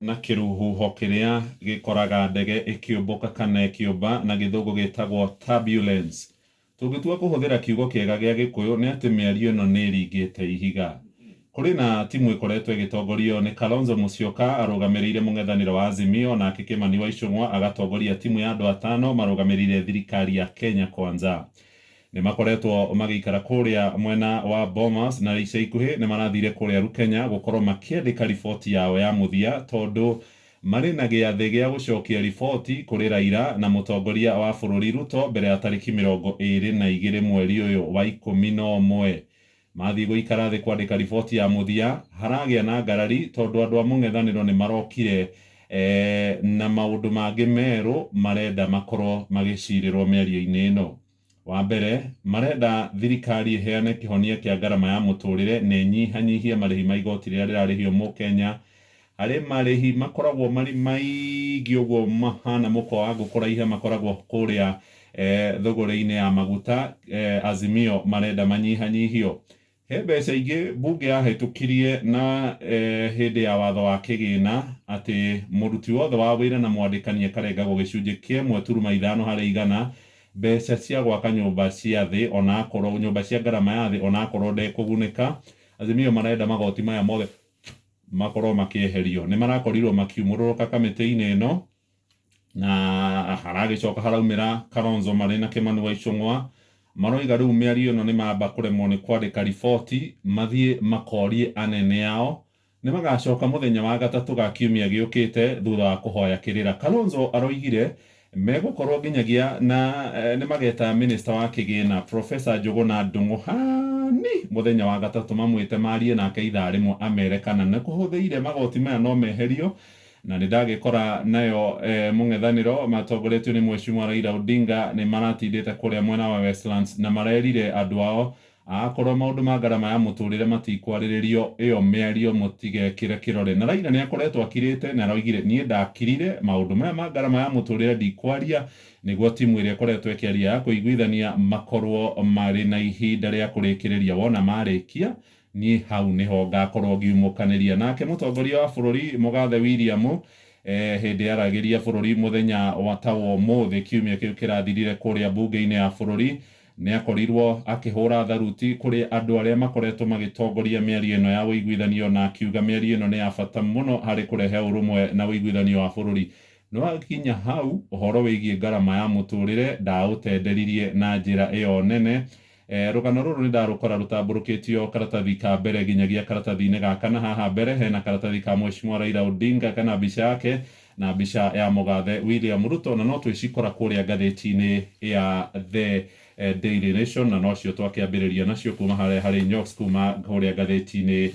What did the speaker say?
Na kĩrũhuho kĩrĩa gĩkoraga ndege ĩkĩũmbũka kana ĩkĩũmba na gĩthũngũ gĩtagwo turbulence. Tũngĩtua kũhũthĩra kiugo kĩega gĩa gĩkũyũ nĩ atĩ mĩario ĩno nĩ ĩringĩte ihiga. Kũrĩ na timu ĩkoretwo ĩgĩtongorio nĩ Kalonzo Musyoka arũgamĩrĩire mũng'ethanĩro wa Azimio, nake Kimani wa Ichung'wa agatongoria timu ya andũ atano marũgamĩrĩire thirikari ya Kenya Kwanza. Nĩ makoretwo magĩikara kũrĩa mwena wa Bomas na ica ikuhĩ nĩ marathire kũrĩa Rukenya gũkorwo makĩandĩka riboti yao ya mũthia, tondũ marĩ na gĩathĩ gĩa gũcokia riboti kũrĩ Raila na mũtongoria wa bũrũri Ruto mbere ya tarĩki 22 mweri ũyũ wa 11. Mathiĩ gũikara thĩ kwandĩka riboti ya mũthia, haragĩa na ngarari tondũ andũ a mũng'ethanĩro nĩ marokire na maũndũ mangĩ merũ marenda makorwo magĩcirĩrwo mĩario-inĩ ĩno. Wa mbere, marenda thirikari ĩheane kĩhonia kĩa ngarama ya mũtũrĩre na ĩnyihanyihie marĩhi ma igoti rĩrĩa rĩrarĩhio mũkenya. Harĩ marĩhi makoragwo marĩ maingĩ ũguo mahana mũkwa wa ngũkũ raiha, makoragwo kũrĩa thũgũrĩ-inĩ ya maguta. Azimio marenda manyihanyihio. He mbeca ingĩ mbunge yahĩtũkirie na hĩndĩ ya watho wa kĩgĩna atĩ mũruti wothe wa wĩra na mwandĩkani akarengagwo gĩcunjĩ kĩa 1.5 harĩ igana mbeca cia gwaka nyũmba cia thĩ, onakorwo nyũmba cia ngarama ya thĩ, onakorwo ndekũgunĩka. Azimio marenda magoti maya mothe makorwo makĩeherio. Nĩ marakorirwo makiumũrũrũka kamĩtĩ-inĩ ĩno, na haragĩcoka haraumĩra Kalonzo marĩ na Kimani wa Ichung'wa maroiga rĩu mĩario ĩno nĩ mamba kũremwo nĩ kwandĩka riboti, mathiĩ makorie anene ao. Nĩ magacoka mũthenya wa gatatũ ga kiumia gĩũkĩte thutha wa kũhoya kĩrĩra. Kalonzo aroigire megũkorwo nginyagia na nĩ mageta minister wa kĩgĩna Professor Njũgũna Ndung'u hani mũthenya wa gatatũ, mamwĩte marie nake ithaa rĩmwe, amere kana nĩ kũhũthĩire magoti maya no meherio. Na nĩ ndagĩkora nayo mũng'ethanĩro matongoretio nĩ Mheshimiwa Raila Odinga nĩ maratindĩte kũrĩa mwena wa Westlands na marerire andũ ao akorwo maũndũ ma ngarama ya mũtũrĩre matikwarĩrĩrio, ĩyo mĩario mũtigekĩre kĩrore. Na Raila nĩ akoretwo akirĩte na aroigire niĩ ndakirire maũndũ maya ma ngarama ya mũtũrĩre ndikwaria, nĩguo timu ĩrĩa ĩkoretwo ĩkĩaria ya kũiguithania makorwo marĩ na ihinda rĩa kũrĩkĩrĩria. Wona marĩkia, niĩ hau nĩho ngakorwo ngiumũkanĩria. Nake mũtongoria wa bũrũri mũgathe William hĩndĩ yaragĩria bũrũri mũthenya wa ta wa ũmũthĩ kiumia kĩu kĩrathirire kũrĩa mbunge-inĩ ya bũrũri, nĩ akorirwo akĩhũra tharuti kũrĩ andũ arĩa makoretwo magĩtongoria mĩario ĩno ya ũiguithanio, na akiuga mĩario ĩno nĩ ya bata mũno harĩ kũrehe ũrũmwe na ũiguithanio wa bũrũri. No akinya hau ũhoro wĩgiĩ ngarama ya mũtũrĩre ndaũtenderirie na njĩra ĩyo nene. Rũgano rũrũ nĩ ndarũkora rũtambũrũkĩtio karatathi ka mbere nginyagia karatathi-inĩ ga kana. Haha mbere hena karatathi ka Mheshimiwa Raila Odinga kana mbica yake na mbica ya mũgathe William Ruto, na no twĩcikora kũrĩa ngathĩti-inĩ ya The Daily Nation, na nocio twakĩambĩrĩria nacio kuma harĩa harĩ Nyox kuma kũrĩa ngathĩti-inĩ.